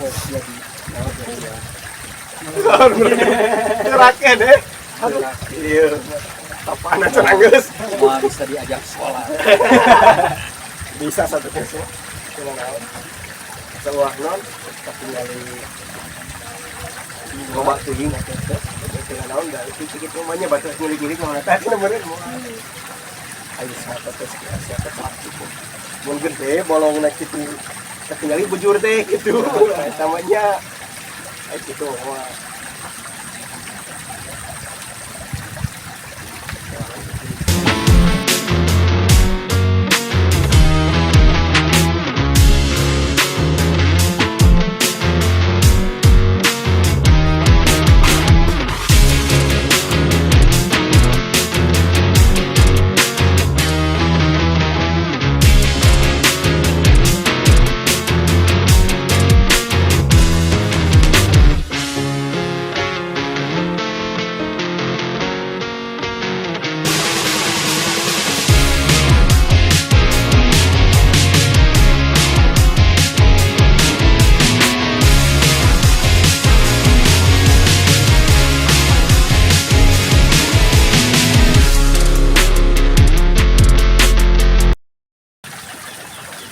Oh, jadi. Oh, jadi ya. Terakhir deh. Aduh. Iya. Apaan cenah geus. Semua bisa diajak sholat. Bisa satu keso. Cenah naon. Seuah non katingali loba teuing teh. Cenah naon da itu kitu rumahnya batas ngilik-ngilik mah eta cenah meureun moal. Ayo siapa teh siapa gitu. Mun gede bolongna kitu katingali bujur teh gitu. Eta mah nya. Ayo kitu mah.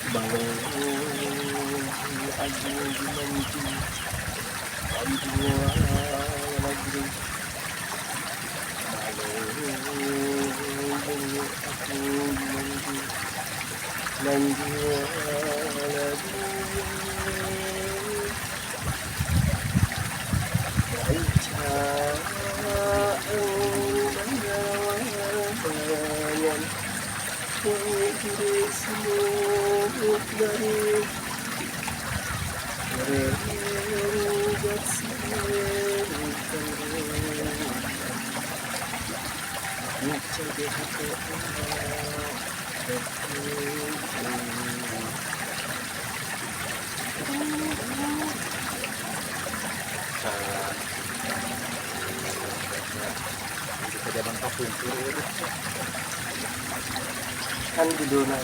Bangun agung dimanji lagi bangun agung dimanji manji lagi Kejadian kapungkur itu. Kan judulnya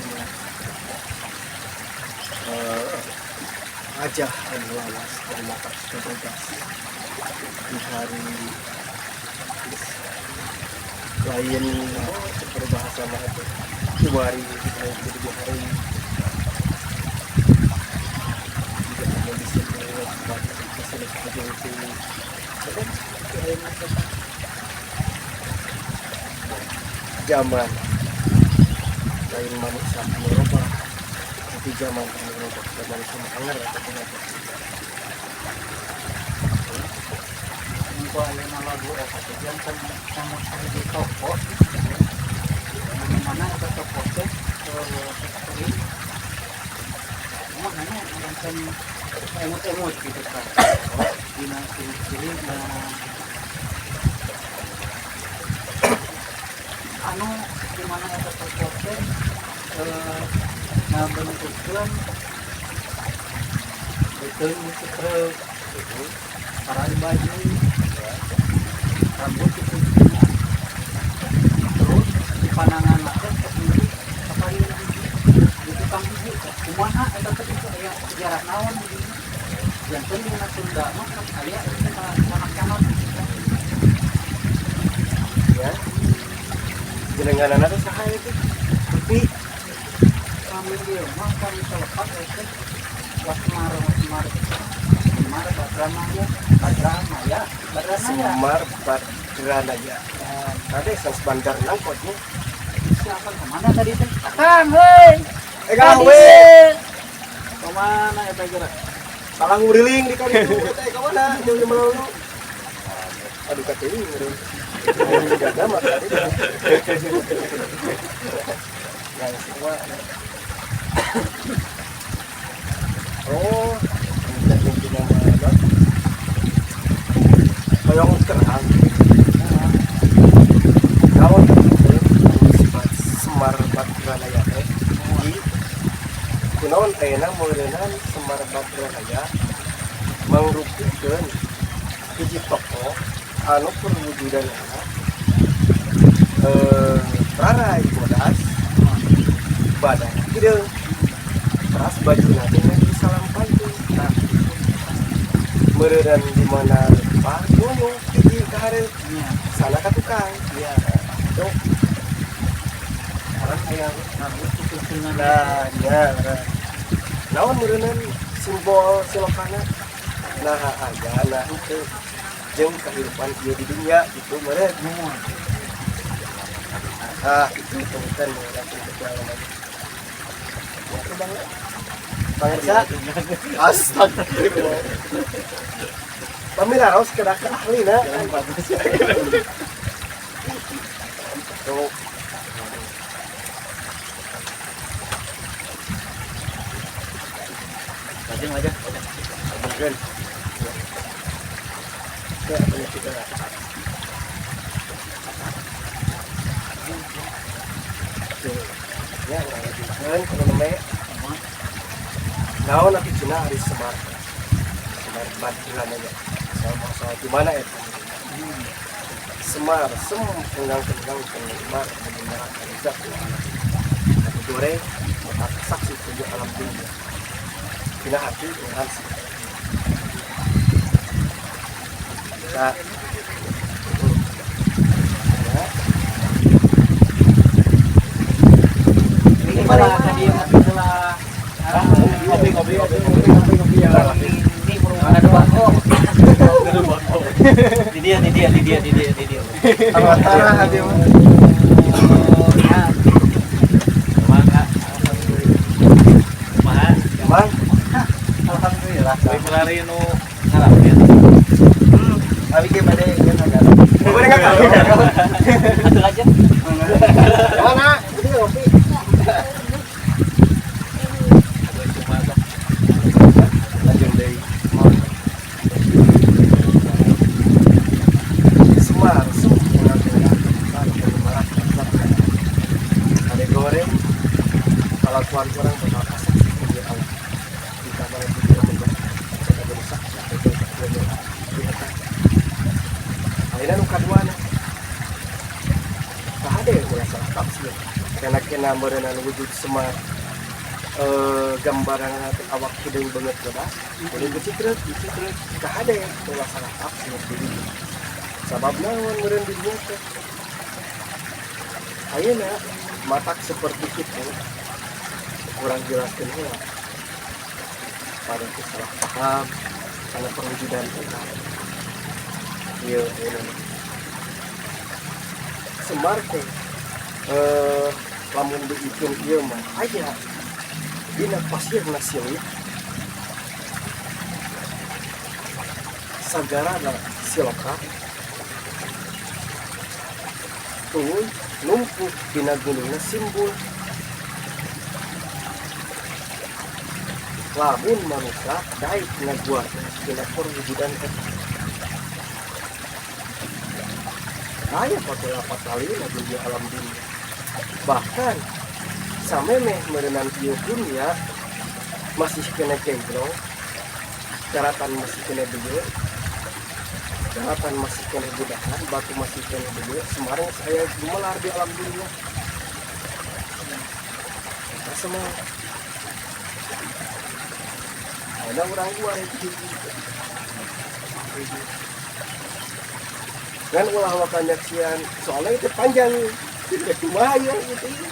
Rajah anu lawas dari Makas Bebas di hari lain, oh, berbahasa mah itu 2 hari jadi 2 hari juga ada disebut itu zaman lain manusia anu robah, tapi zaman anu robah zaman sama anger atau kenapa. Engko ayeuna lagu eta teh janten sama di toko. Mana eta toko teh sering makanya janten emut-emut gitu kan. Dina ciri-ciri anu di mana eta toko teh ngabentukkeun beuteung setrek parai baju rambut itu, terus di panangan teh sendiri kapayun hiji di tukang hiji kumaha eta teh itu aya sejarah naon di janten dina Sunda mah kan aya itu canak-canak gitu kan. Ya jenengan teh saha itu tapi Kami di rumah kami selepas itu Wasmar Wasmar Semar Badramaya Badramaya Badranaya. Semar Badranaya tadi sang bandar nangkotnya. Siapa kemana tadi teh akang heuy? Eh kang we Kemana eta geura? Salah nguriling di kali itu teh ka mana jauh jauh lalu aduh kateuing meureun juga nama tadi yang semua. Oh, mungkin nama apa hoyong terang naon sifat Semar Badranaya teh di kunaon ayeuna meureunan Semar Badranaya mangrupikeun hiji tokoh anu perwujudanana rarai bodas badan hideung teras bajuna teh salampantung. Nah. Meureun di mana lempar gunung hiji ka hareup. Iya. Sana ka tukang. Iya. Tuh. Orang aya rambut kucing. Nah, nya nah. Naon meureunnan simbol silokana? Nah, aya nah henteu jeung kehidupan ieu di dunia gitu meureun. Muhun. Ah, itu temukan langsung ke namanya. Ya, itu Bang. Bang Ersa. Astagfirullah. Pamila raos kedah ke ahli na. Tuh. Lajeng aja. Mungkin. Ya, apa kita? Ya, urang lanjutkeun kudu nembe. Naon atuh cenah ari Semar. Semar Badran aja. Soal di mana eta? Semar sem enggang-enggang penggemar menyemarakan zat alam. Anu goreng mata saksi tujuh alam dunia. Dina hati urang sih. Nah, ya. Ini malah tadi setelah Ngopi ngopi ngopi ngopi ngopi ya. ini ada dua kok. Di dia di dia di dia di dia di dia. Tara hati mah. Ya, Mangga. Kumaha? Mang, alhamdulillah. Kowe melari nu ngarapkeun. Abi ge bade ieu agak. boleh nggak kalau? Atuh aja. Mana? Ini ngopi. Aduh cuma dah. Lanjut deui. Semar, sem, ada goreng, kelakuan orang bakal asap di alam. Di kamar itu menjadi saya berusak, itu di atas. Akhirnya nu kaduana. Kahade ulah salah tafsir. Karena kena meureunana wujud Semar gambaran nanti awak hideung banget bodas, boleh becitrek, becitrek. Kahade ulah salah tafsir di dieu. Sabab naon meureun di dieu teh. Ayeuna matak seperti itu kurang jelaskeun heula. Pada salah paham karena perwujudan eta. Ieu ayeuna mah. Semar teh lamun dihitung ieu mah aya dina pasirna silit sagarana siloka tuluy numpuk dina gunungna simbul lamun manusia daik ngaguarna dina perwujudan eta aya patelapat talina dunia alam dunia bahkan samemeh meureunan ieu dunia masih kena jenggrong daratan masih kena beuyeut daratan masih kena budakan batu masih kena beuyeut Semarang saya gumelar di alam dunia eta semua ada orang luar itu kan ulah wakan nyaksian soalnya itu panjang tidak cuma ya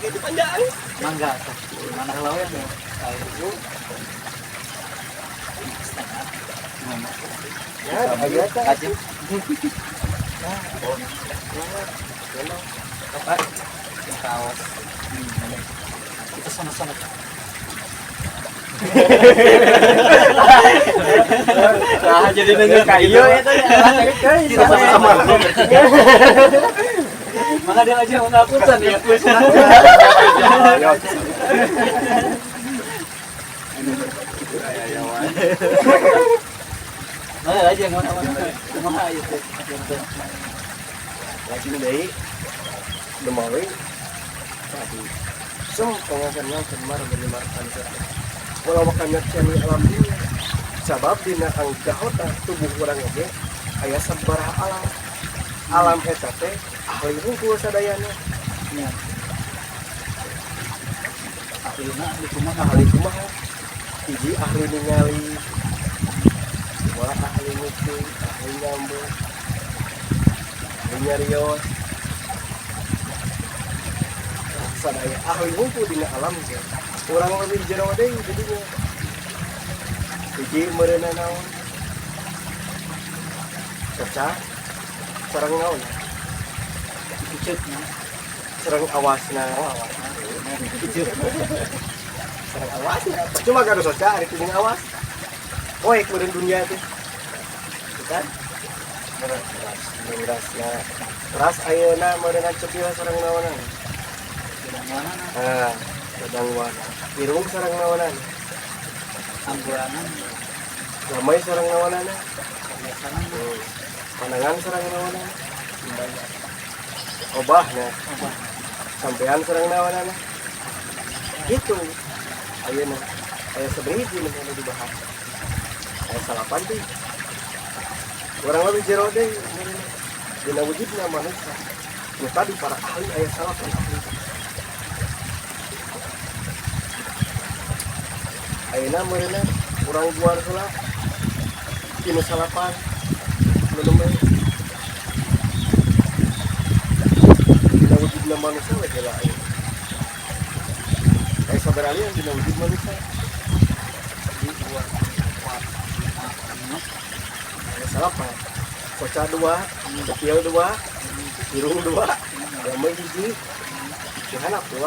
itu panjang Mangga tah. Mana heula we nu itu setengah. Mana? ya ada tak Aja. Nah, memang Apa? Kaos. Kita sama-sama. Nah, jadi nanya ka ieu eta ya. Kita sama-sama. Maka dia aja mengakusan ya. Ayo. Mana aja mana mana. Kumaha ieu teh. Lajeng deui demawi tadi sem pengakan semar menyemarkan walau makan nyaksian alam dunia sabab dina anggahota tubuh urang oge aya sabaraha alam alam eta teh ahli hungkul sadayana. Nya. Ahlina ahli kumaha? Ahli kumaha hiji ahli ningali Semua ahli nguping, ahli nyambung, ahli nyarios. Sadaya ahli ngumpul dina alam teh. Urang lebih jero deui jadinya. Hiji meureunna naon? Soca sareng naon? Icutna. Sareng awasna. Oh, awasna. Icut. Sareng awasna. Percuma gaduh soca ari teu awas. Poek meureun dunia teh. Gitu kan? Beras, berasna. Teras ayeuna meureunna cepil sareng naonan. Gedang wana. Ah, gedang wana. Irung sareng naonan. Ambuanan. Damai sareng naonan. Biasana. Panangan sareng naonan. Obahna. Obah. Sampean sareng naonan. Gitu. Ayeuna aya sabaraha nu anu dibahas. Aya salapan teh. Urang lebih jero deui dina wujudna manusia. Nu tadi para ahli aya salapan ahli. Ayeuna meureunna urang buar heula tinu salapan nu nembe dina wujudna manusia we heula ayeuna. Aya sabaraha yang dina wujud manusia? Di 2, 4, 5, 6. Aya salapan. Soca 2, cepil 2, irung 2, lama hiji, dihanap 2.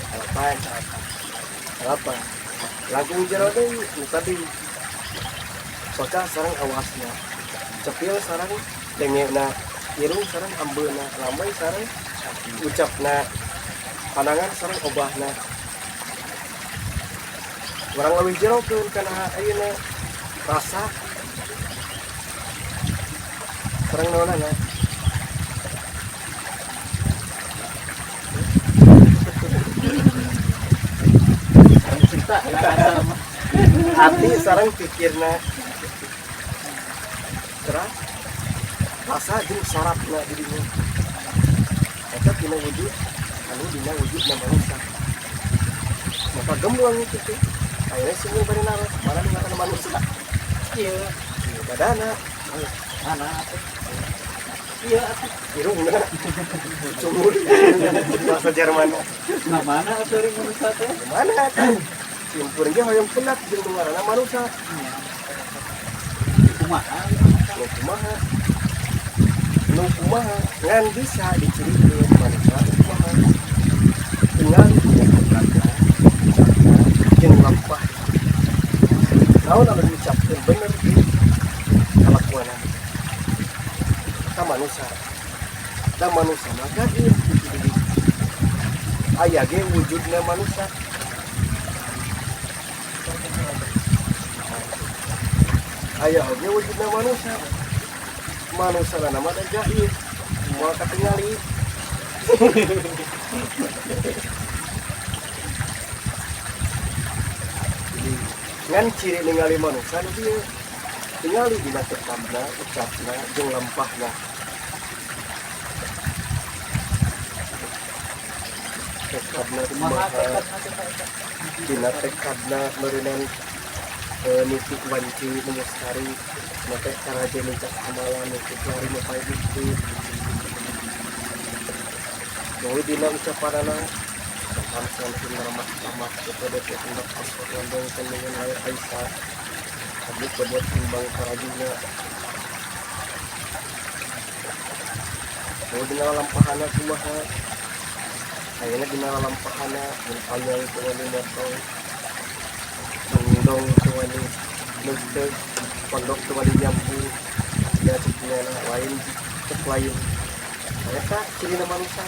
Salapan. Salapan. Langkung jero deui nu tadi. Soca sareng awasna. Cepil sareng dengena, irung sareng ambeuna, lamai sareng ucapna, panangan sareng obahna. Urang leuwih jero keun kana ayeuna rasa sareng naonana. Cerita hati sareng pikirna, terus rasa jeung sarapna di dinya. Eta dina wujud anu dina wujudna manusia. Maka gemblang itu teh. Ayeuna sing bari naros, mana nu ngaranna manusia? Iya. Ieu badana. Mana atuh? Iya atuh. Irungna. Cumul. Bahasa Jerman. Nah, mana atuh ring manusia teh? Mana atuh? Simpur ge hoyong penat jeung nu ngaranna manusia. Kumaha? Nu kumaha? Nu kumaha? Ngan bisa dicirikeun manusia kumaha? Tinggal ucapna, jeung lampah. Naon anu diucapkeun bener di kalakuanna. Ka manusia. Da manusia mah gaib kitu di dieu. Aya ge wujudna manusia. Aya oge wujudna manusia. Manusia na mah da gaib. Moal katingali. Jadi ngan ciri ningali manusia nu kieu. Tingali dina tekadna, ucapna, jeung lampahna. Tekadna Kumaha kumaha? tekadna teh eta? Dina tekadna meureunan niti wanci nu mustari, make karaje nincak amalan niti lari mapay bukti. Deui dina ucapanana sopan santun ramah tamah metode teh hendak asor landong tenungan layar Aisyah. Abdi kebot imbang karajuna. Deui dina lampahana kumaha? Ayeuna dina lampahana mun panjang teu wani motong, mendong teu wani neuteup, pondok teu wani nyambung, da cek nyana lain cek lain. Eta cirina manusia.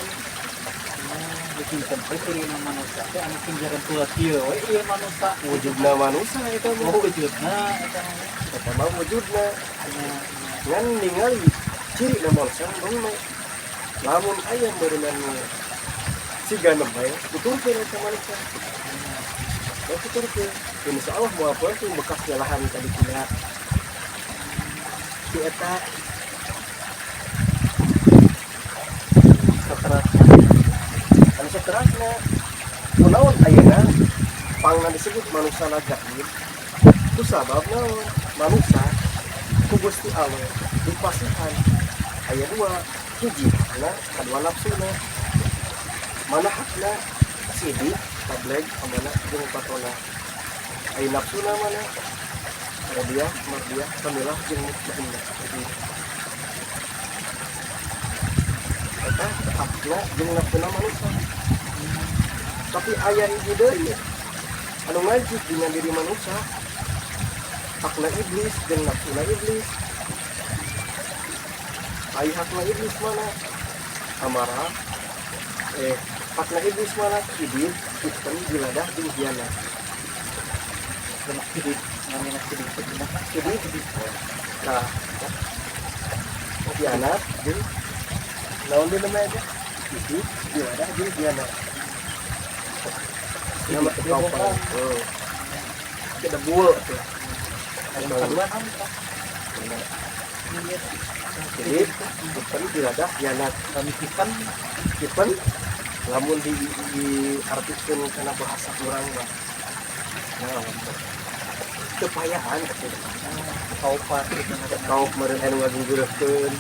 Bikin tempe cirina manusia teh anu pinjaran tua kieu we ieu manusia. Wujudna manusia eta mah. Oh, wujudna eta mah. Eta mah wujudna. Ngan ningali cirina manusia nembe. Lamun aya meureunna nu siga nembe, tuturkeun eta manusia. Ya tuturkeun. Insya Allah moal poe teh bekas nyalahan tadi tina. Si eta saterasna. Anu saterasna kunaon ayeuna pang Urang disebut manusia gaib ku sabab naon? Manusia ku Gusti Allah dipasihan aya dua, hiji hakna, kadua nafsuna. Mana hakna? Sidik, tablig, amanah, jeung patona. Aya nafsuna mana? Rodiah, mardiah, kamilah, jeung mutmainnah. Eta hakna jeung nafsuna manusia. Tapi aya hiji deui anu ngajib dina diri manusia, hakna iblis jeung nafsuna iblis. Ai hakna iblis mana? Amarah. Hakna iblis mana? Kibir, hitam, jiladah, jeung hianat. Kibir, namina kibir, Kibir. Nah, hianat jeung naon deui namanya teh? Kibir, jiladah, jeung hianat. Nama teh. Oh. Kedebul tuh. Kedua naon tah? Jadi, hitam, jiladah, hianat. Kami kipan, kipan lamun di diartikeun kana bahasa urang mah. Nah, kepayahan gitu. Kaupat gitu. Kaup meureun anu ngagugureuhkeun.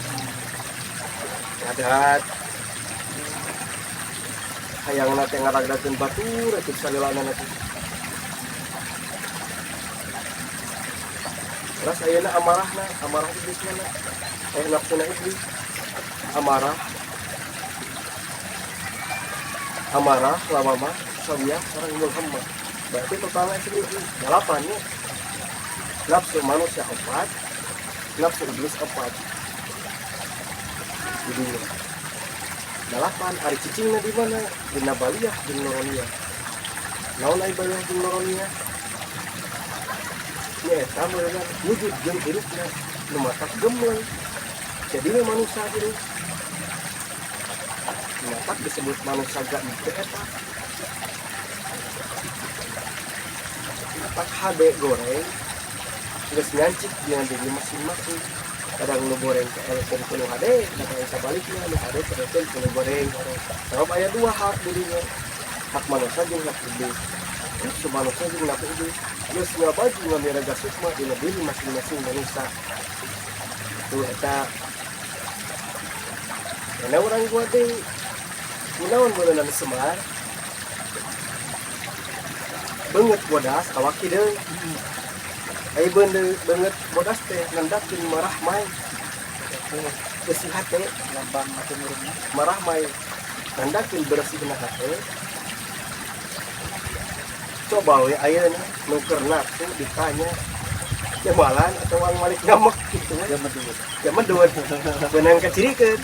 Adat hayangna teh ngaragdakeun batur atuh salilana teh. Terus ayeuna amarahna, amarah iblis mana? Nafsuna iblis. Amarah. Amarah lawamah sawiyah sareng mulhamah. Berarti totalnya segini 8 ya. Nafsu manusia 4, nafsu iblis 4. Jadinya 8 ari cicingna di mana? Dina baliyah jeung noronia. Naon ai baliyah jeung noronia? Nya eta meureunna wujud jeung hirupna nu matak gemleng. Jadi we manusia hirup. Matak disebut manusia gaib teh eta. Matak hade goreng geus nyancik dina diri masing-masing. Kadang nu goreng ka eleken ku nu hade, kadang sabalikna nu hade ka eleken ku nu goreng. Sabab aya dua hak dirinya. Hak manusia jeung hak iblis. Nafsu manusia jeung nafsu iblis. Geus ngabaju ngamiraga sukma dina diri masing-masing manusia. Tuh eta. Karena orang gua teh kunaon beuleunana Semar. Beungeut bodas awak hideung. Ai beungeut bodas teh ngandakeun marah mai. Bersih hate lambang atuh meureunna. Marah mai ngandakeun bersihna hate. Coba we ayeuna nu keur nafsu ditanya jamalan atau ang malik ngamek gitu we. Ya medut. Ya medut. Beunang kacirikeun.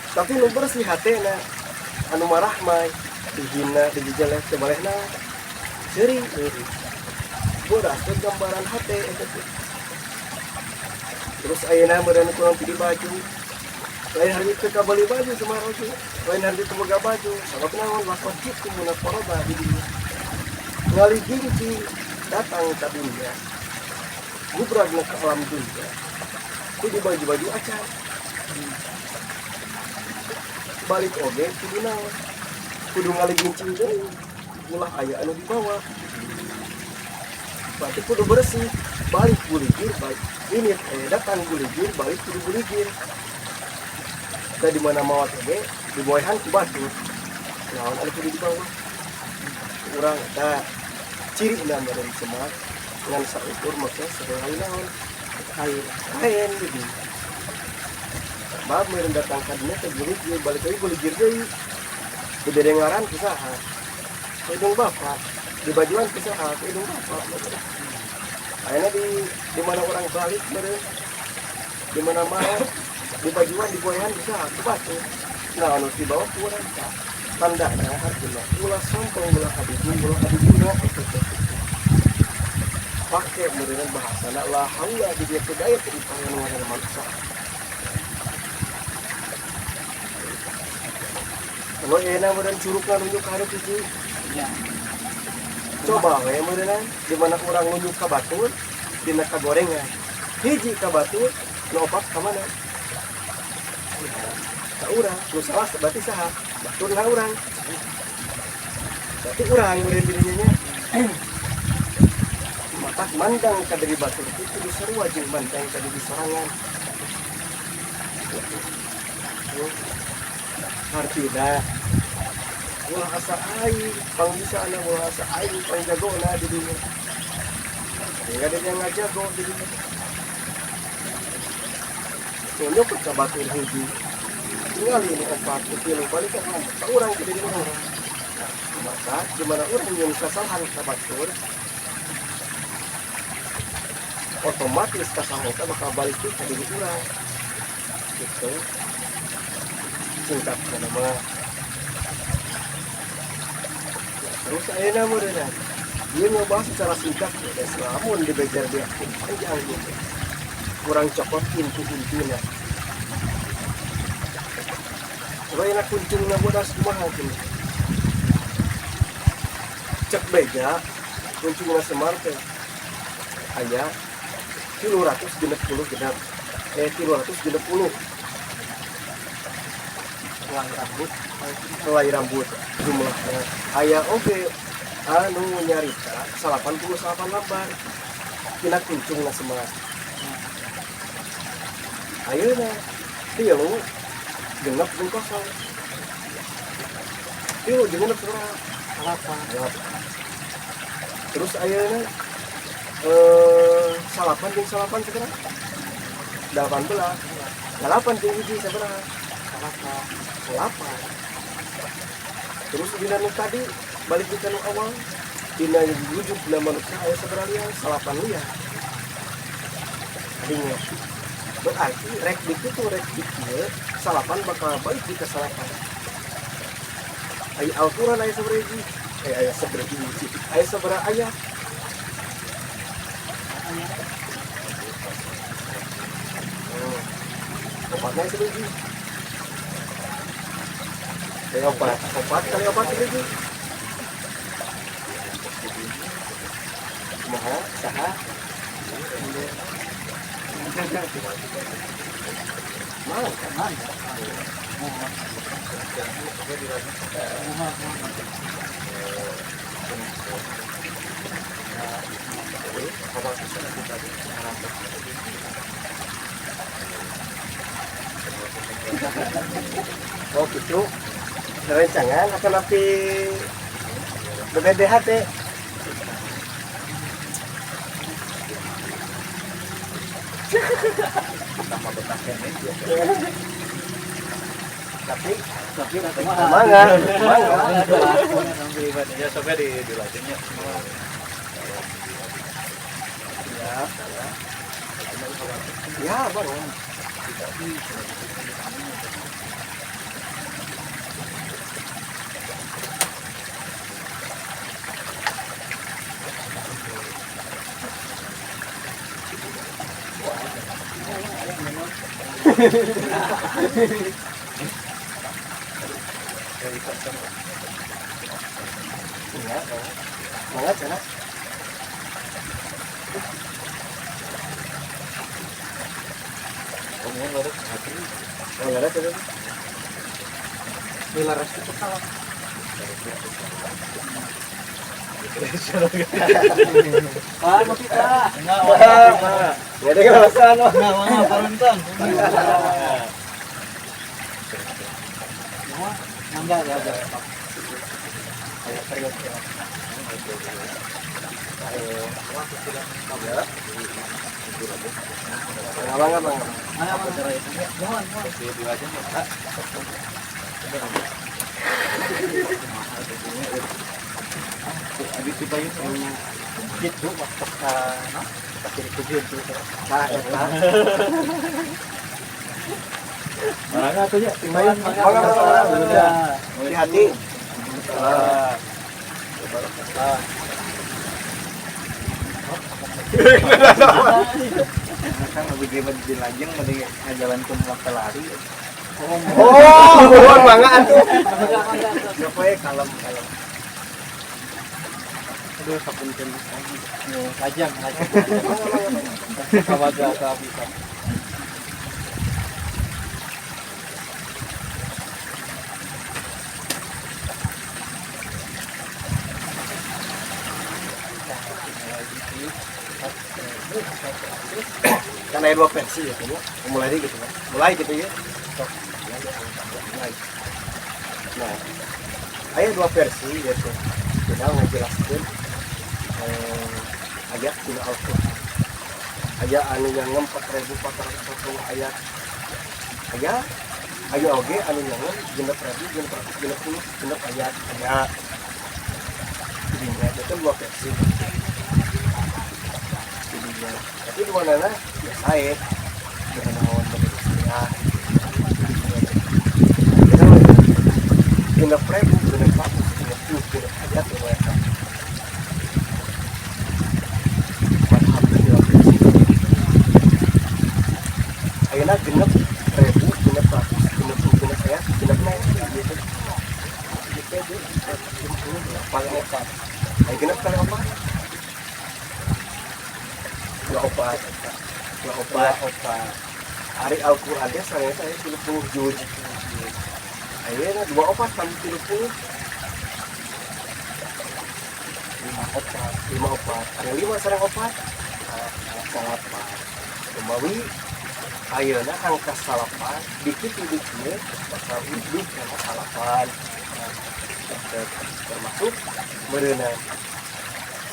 Tapi nu bersih hatena anu marah mai dihina dijejelek teh balehna seuri. Bodas teh gambaran hate eta teh. Terus ayeuna meureun kurang pilih baju. Lain hari teu kabeli baju Semar oge. Lain hari teu boga baju. Sabab naon lakon kitu mun poroba di dinya. Ngaligingci datang ka dunia. Gubragna ka alam dunia. Kudu baju-baju acan. Balik oge kudu naon? Kudu ngaligincing deui. Ulah aya anu dibawa. Berarti kudu bersih. Balik guligir, balik. Ini datang guligir, balik kudu guligir. Da di mana maot oge diboehan ku batur. Naon anu kudu dibawa? Urang eta ciri meureun Semar ngan saukur make sahelai naon? Kain. Kain jadi. Bab meureun datang ka dinya teh guligir, balik deui guligir deui. Dibere ngaran ku saha? Ku hidung bapak. Dibajuan ku saha? Ku hidung bapak. Ayeuna di mana urang balik meureun? Di mana maot? Dibajuan diboehan ku saha? Ku batur. Nah anu dibawa ku urang tah. Tandana artinya ulah sompong ulah abijung ulah abijungna eta teh. Pake meureun bahasana la haula di dieu teh daya teu dipangan ngaran manusia. Kalau enak meureun curugna nunjuk ka hareup hiji. Ya. Coba we meureunna di mana urang nunjuk ka batur dina kagorengan. Hiji ka batur, nu opat ka mana? Ka urang, nu salah berarti saha? Batur lah urang. Berarti urang meureun dirinya nya. Matak mandang ka diri batur itu kudu sarua jeung mandang ka diri sorangan. Artina ulah asa aing pangbisana, ulah asa aing pangjagona di dinya. Sehingga dia ngajago di dinya. Nyokot ka batur hiji. Tingali nu opat, nu tilu balik ka urang ka diri urang. Maka di mana urang yang kesalahan ka batur, otomatis kesalahan eta bakal balik ka diri urang. Gitu. Singkat nama. Terus ayeuna meureunna. Dia ngebahas secara singkat ya, lamun dibejar dia panjang gitu. Kurang cokot inti-intinya. Coba enak kuncungna bodas kumaha gini. Cek beja kuncungna Semar teh aya 360 genap. 360 helai rambut, helai rambut jumlahnya. Aya oge anu nyarita 88 lembar tina kuncungna Semar. Ayeuna tilu genep jeung kosong. Tilu jeung genep sabaraha? Salapan. Terus ayeuna salapan jeung salapan sabaraha? 18. Dalapan jeung hiji sabaraha? Salapan. Salapan. Terus dina nu tadi balik di nu awal dina wujud dina manusia aya sabaraha liang? Salapan liang. Adinya berarti rek dikitu rek dikieu salapan bakal balik di kesalapan. Aya Al-Qur'an aya sabaraha hiji? Aya sabaraha hiji? Aya sabaraha ayat? Opatnya sabaraha hiji? Opat, opat kali opat sabaraha hiji? Kumaha? Saha? Mana? Oh gitu. Rencangan akan api BBDHT. Tambah betah kene. Tapi mangga, mangga. Ya sampai di lajengnya. Ya, ya, bang. Iya, mangga cenah. Ngomong ada hati. Oh, ada tuh. Dilaras itu kalah. Ah, mau kita. Enggak, enggak ada alasan. Enggak, enggak, parentan. Mangga ya, ada. Abang, abang. Apa cara itu? Mohon, mohon. Di Pak. Abi dibayar gitu waktu ka no pasti dituju gitu. Nah, eta. Mangga atuh ya, Mangga, mangga. Hati-hati. Kan lebih gede di lajeng mending ngajalankeun waktu lari. Oh, buruan mangga atuh. Poe kalem kalem. Aduh, sapunten lagi. Lajang, lajang. Kawaga ka bisa. 4.400. Kan ada dua versi ya kan ya. Mulai gitu ya. Mulai gitu ya. Sok, ya, mulai. Nah, ada dua versi gitu. Kita ngajelaskeun ayat dina Al-Qur'an. Aya anu nyanggem 4440 ayat. Aya aya oge anu nyanggem 6666 ayat. Aya. Jadinya itu dua versi. Jadinya, tapi dua nana ya saya dengan naon ya. 6660 genep ayat ya mereka. Madhab dua versi. Ayeuna 6660 ayat genep naik gitu. Gitu paling opat. Ayo genep kali opat. Dua opat. Dua opat. Opat. Ari Al-Qur'an teh sareng aya 30 juz. Ayeuna dua opat kali 30. Lima opat, lima opat. Ari lima sareng opat. Salapan. Kumawi ayeuna angka salapan dikit dikit bakal lebih kana salapan. Termasuk meureunan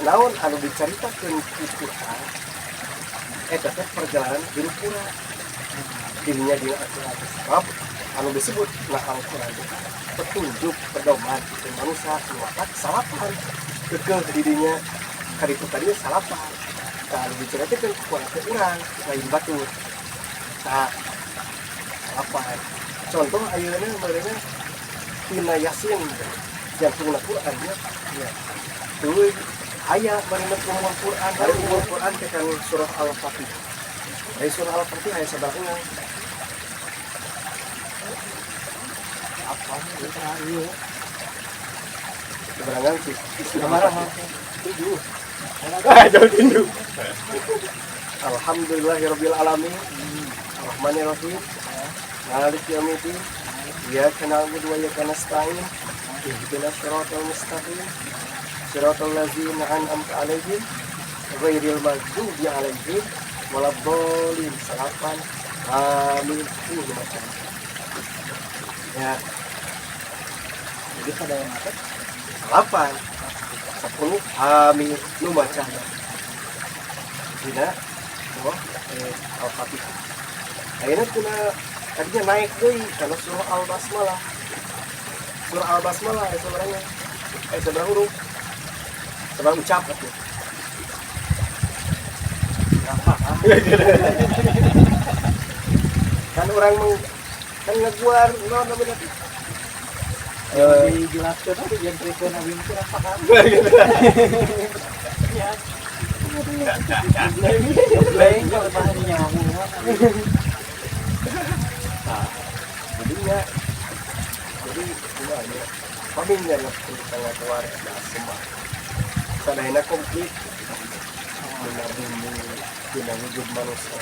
naon anu dicaritakeun ku Quran eta teh perjalanan hirup urang dirinya dina Al-Qur'an sebab anu disebut na Al-Qur'an teh petunjuk pedoman itu manusia nu watak salapan kekeh dirinya kaditu tadi salapan tah anu dicaritakeun ku Quran teh urang lain batur tah salapan contoh ayeuna meureunna tina Yasin jantungna Quran ya. Ya. Tuh aya meureun umur Quran, ari umur Quran teh kan surah Al-Fatihah. Ari surah Al-Fatihah aya sabaraha? Apa ieu? Keberangan sih. Sabaraha? 7. Ah, jauh tindu. Alhamdulillahirabbil alamin. Arrahmanirrahim. Maliki yaumiddin. Iyyaka na'budu wa iyyaka nasta'in. Ihdinas siratal mustaqim. Siratal ladzina an'amta 'alaihim ghairil maghdubi 'alaihim waladdallin. Salapan. Amin. Ini macam. Ya. Jadi sadaya mata salapan. 10 amin nu maca. Dina oh Al-Fatihah. Ayeuna tina tadinya naik deui kana surah Al-Basmalah. Surah Al-Basmalah aya sabaraha? Aya sabaraha huruf? Sabaraha ucap atuh? Berapa? Kan orang mau kan ngeguar naon namanya teh? Dijelaskeun teh jeung trikeun abi mah kurang paham. Ya. Lain kalau bahannya ngomong. Nah, jadinya jadi kumaha paminya kita keluar ada semua sadayana komplit dina bumi dina wujud manusia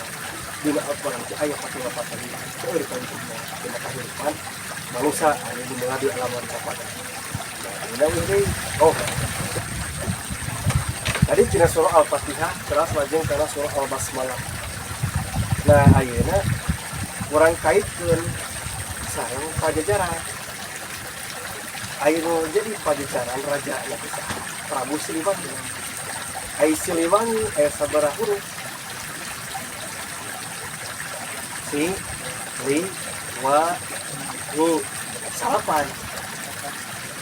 dina Al-Quran teh aya patula-patali seueur kawujudna dina kahirupan manusia anu dimulai di alam kapada. Nah, dina deui oh tadi tina surah Al-Fatihah terus lajeng kana surah Al-Basmalah. Nah, ayeuna urang kaitkeun sareng Pajajaran. Ayeuna jadi Pajajaran raja nya teh Prabu Siliwangi. Ai Siliwangi aya sabaraha huruf? Si li wa ni salapan.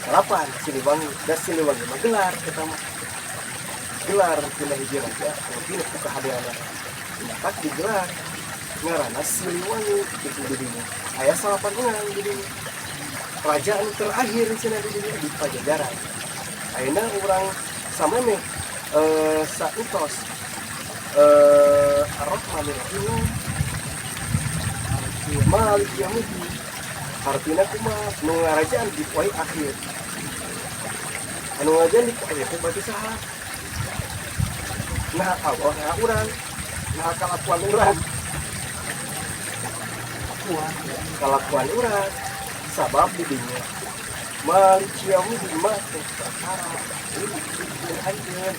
Salapan Siliwangi. Da Siliwangi mah gelar eta mah. Gelar tina hiji raja anu tina ku kahadeanna. Matak digelar ngaranna Siliwangi kitu didinya. Aya salapan urang didinya. Raja anu terakhir cenah didinya di Pajajaran. Ayeuna urang samemeh sautos Ar-Rahmanir-Rahim Malik Yaumiddin. Artina kumaha nu ngarajaan di poe akhir. Anu ngarajaan di poe akhir teh berarti saha? Nah Allah, nah urang, nah kalakuan urang. Kalakuan urang sabab di dinya. Malik Yaumiddin mah teh perkara ini anjeun.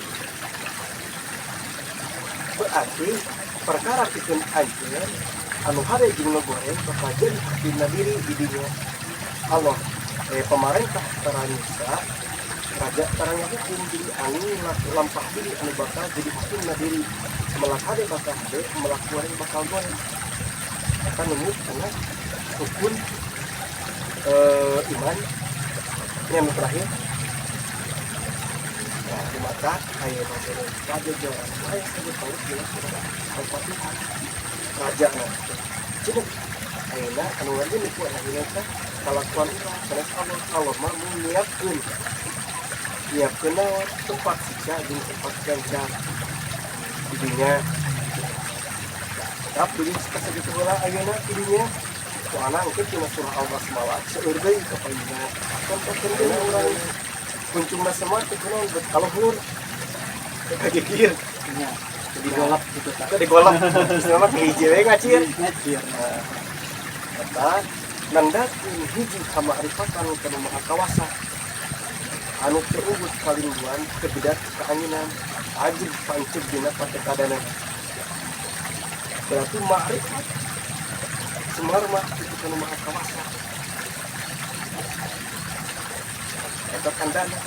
Berarti perkara pikeun anjeun anu hade jeung nu goreng bakal jadi hakimna diri di dinya. Allah pemerintah tara nyiksa, raja tara ngahukum, jadi anu lampah diri anu bakal jadi hakimna diri. Melak hade bakal hade, melak goreng bakal goreng. Eta nemu karena rukun iman yang terakhir. Nah, di mata aya modern pajajaran aya saja tahu jelas Al-Fatihah raja. Nah, cenah ayeuna anu lagi nipu ayeuna teh kalakuan urang sanes Allah. Allah mah menyiapkeun, nyiapkeun naon? Tempat siksa jeung tempat ganjar didinya. Tapi sakitu heula ayeuna didinya, soalna engke tina surah Al-Basmalah seueur deui ka payuna contohkeun deui urang kuncungna semua teh kunaon bet kaluhur teh kagigir. Nya, jadi golap gitu tak. Ke digolap istilahna mah hiji we ngacir. Ngacir. Nah, eta nandakeun hiji kamakrifatan kana Maha Kawasa anu teu ugut kalinduan, kebedat kaanginan, ajeg panceg dina patekadanan. Berarti makrifat Semar mah itu kana Maha Kawasa eta tandana.